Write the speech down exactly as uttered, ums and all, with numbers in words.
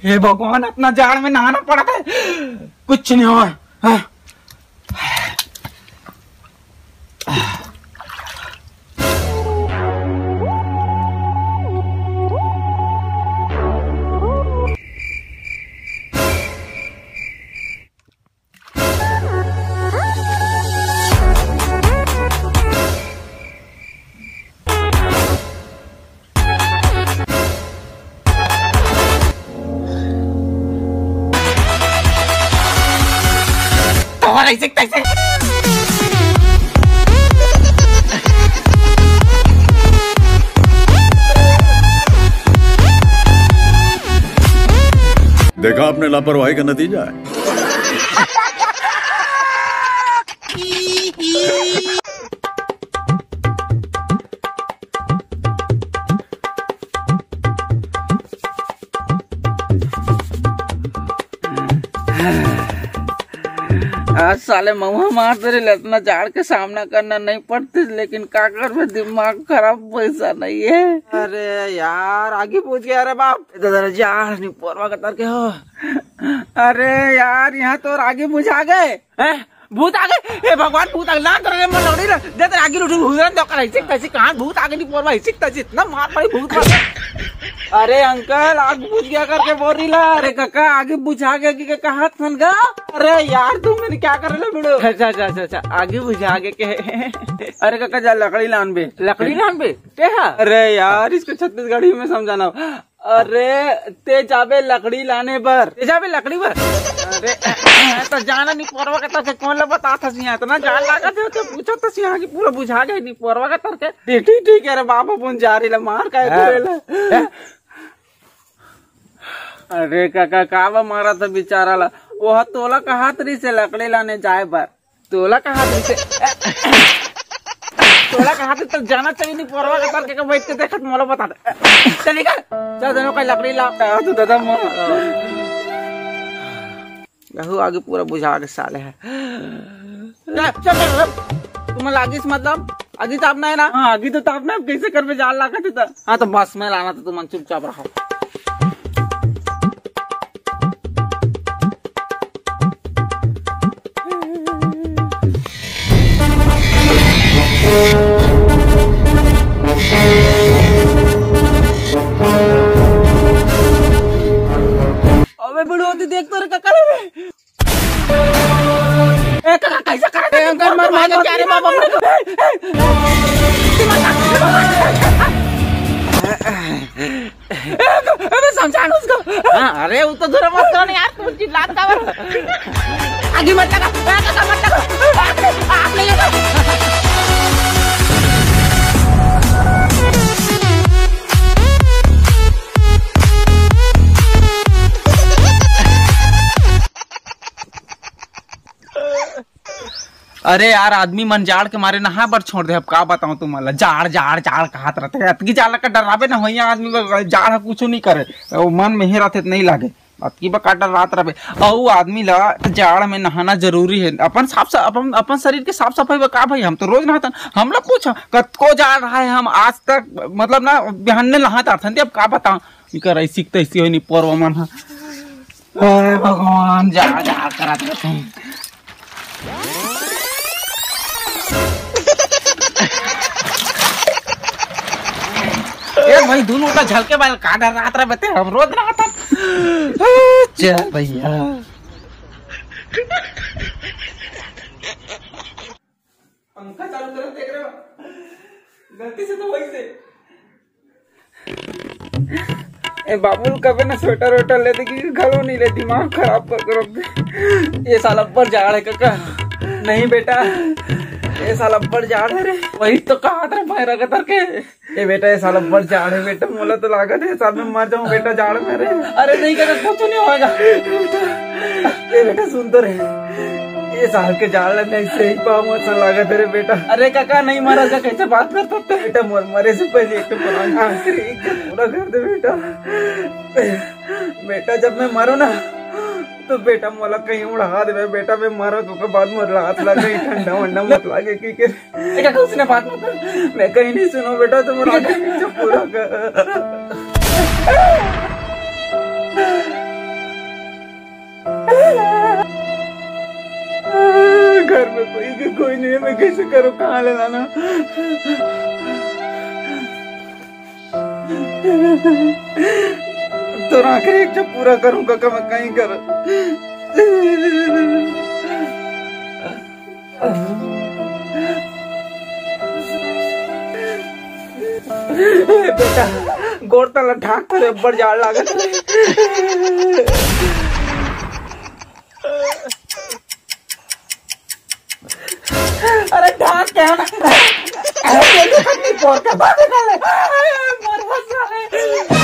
हे भगवान, अतना जाड़ में नहाना पड़त हे, कुछ नहीं होय। हाँ। तोहर ऐसे तैसे। देखा आपने लापरवाही का नतीजा है। आज साले मउहा मार दे रे, इतना जाड़ के सामना करना नहीं पड़ते, लेकिन का करबे, दिमाग खराब, पैसा नहीं है। अरे यार, आगी बुझ गया रे बाप, इतना जाड़ नहीं पोरवा कतर के हो। अरे यार, यहाँ तो आगी बुझा गए। हैं? भूत आ गए। हे भगवान, भूत आ गए। लान तोरे मन लौड़ी रे। दे तेरे आगी लुटू, भूत रे, तो कर ऐसे कैसे, कहाँ भूत आ गए, नहीं पोरवा, ऐसे कैसे, इतना मार पड़ी भूत पर। अरे अंकल, आग बुझ गया करके बोल रही ला। अरे काका, आगी बुझा गया कि कहा थन गा? अरे यार, तुम मैंने क्या कर रहे लो, भिड़ो? अच्छा, अच्छा, अच्छा, अच्छा, आगी बुझा गया के? अरे काका, जा लकड़ी लान बे। लकड़ी लान बे? ते हा? अरे यार, इसको छत्तीसगढ़ी में समझाना। अरे, ते जाबे लकड़ी लाने बर। ते जाबे लकड़ी बर? अरे, तो जाना नहीं पोरवा के तो से कौन ला बता था सिया, इतना जान लगा थे, तो पूछो तो सिया कि पूरा बुझा गए नहीं पोरवा के तर के। ठीक, ठीक, ठीक है रे बाबा, बुन जा रही ला, मार का है हाँ। तू रे ला? अरे काका, का बा मारा था बेचारा ला? वो तोला कहा तरी से लकड़ी लाने जाए बर। तोला कहा तरी से, तोला कहा तरी तो जाना चाहिए नहीं, पोरवा के तर के बैठ के देखत मोला बता दे। चल निकल, चल दोनों का लकड़ी ला। आ, तू दादा मार। लहू आगे पूरा बुझा के साले है। चल, चल, चल, चल। तुम्हें लागिस मतलब? आगी तापना है ना? हाँ, आगी तो तापना है, अब कैसे करबे जाल लागत है तो। हाँ, तो बस मैं लाना तो तुम चुपचाप रहो। अबे बुढ़ो, तू देख तो रे कका रे। ए, काका, कैसे कर रहे हैं? अंकल, मर, मर, मर, अरे, बाप रे। ए, ए, ए, समझा ना उसको। हाँ, अरे, वो तो दूर मत करो ना यार, तुम चिल्लात का बर? आगे मत लगा, ए, काका, मत लगा। आग नहीं, आग नहीं लगा। अरे यार, आदमी मन जाड़ के मारे नहाए बर छोड़ दे। अब का बताऊं तुमन ला, जाड़, जाड़, जाड़ कहत रहिथे। अतकी जाड़ ला का डराबे ना होइया आदमी बर, जाड़ ह कुछो नहीं करे। वो मन में हे रहिथे त नहीं लागे। अतकी बा का डरात रहिबे। अउ आदमी ला त जाड़ में नहाना जरूरी है। अपन साफ सा-, अपन, अपन शरीर के साफ सफाई बर का भाई, हम तो रोज नहाथन। हमला पूछ, कतको जाड़ रहा है, हम आज तक, मतलब ना, बिहान ने नहात आथन। अब का बताऊं, इकर ऐसी तैसी होई नहीं पोरवा मन ह। हे भगवान, जाड़ जाड़ करत रहिथे। ए भाई, दू लोटा झलके वाला का डरात रहिबे ते, हम रोज नहाथन। चल भैया। पंखा चालू करो, देख रहे हो? गलती से तो वही से। ए बाबू, कबे ना स्वेटर वेटर ले दे, कि घलो नहीं ले, दिमाग खराब कर, कर रख दे। ये साल अब्बड़ जाड़ है काका, नहीं बेटा, ये साल अब्बड़ जाड़ है रे। वही तो कहा था भाई रगतर के। ए बेटा, ये साल अब्बड़ जाड़ है बेटा, मोला तो लागत है साल में मर जाऊं बेटा जाड़ में रे। अरे नहीं काका, कुछ नहीं होगा। ए बेटा, सुन तो रे, ये साल के जाड़ लग नहीं सही पाऊं, ऐसा लागत है रे बेटा। अरे काका, नहीं मरा जा, कैसे बात करता? बेटा, मोर मरे से पहले एक तो पुराना आखिरी इज्जत पूरा कर दे बेटा। बेटा, जब मैं मरो ना, तो बेटा, मोला कहीं उड़ा देवे बेटा, मैं मरो तो के बाद मोर लात ला कहीं ठंडा वंडा मत लागे, ठीक है? बेटा, कुछ ना बात मत कर। मैं कहीं नहीं सुनो बेटा, तुम आखिरी इज्जत पूरा कर। कोई नहीं है, मैं कैसे करूँ, कहाँ ले लाना? तोर आखिरी इच्छा पूरा करूँ कका, मैं कहीं कर। ए बेटा, गोड़ तला ढाक, तोरे अब्बड़ जाड़ लागत हे। अरे ढाक के ना। अरे ये तो खत्म, पोर के बात कर ले। मर मत साले।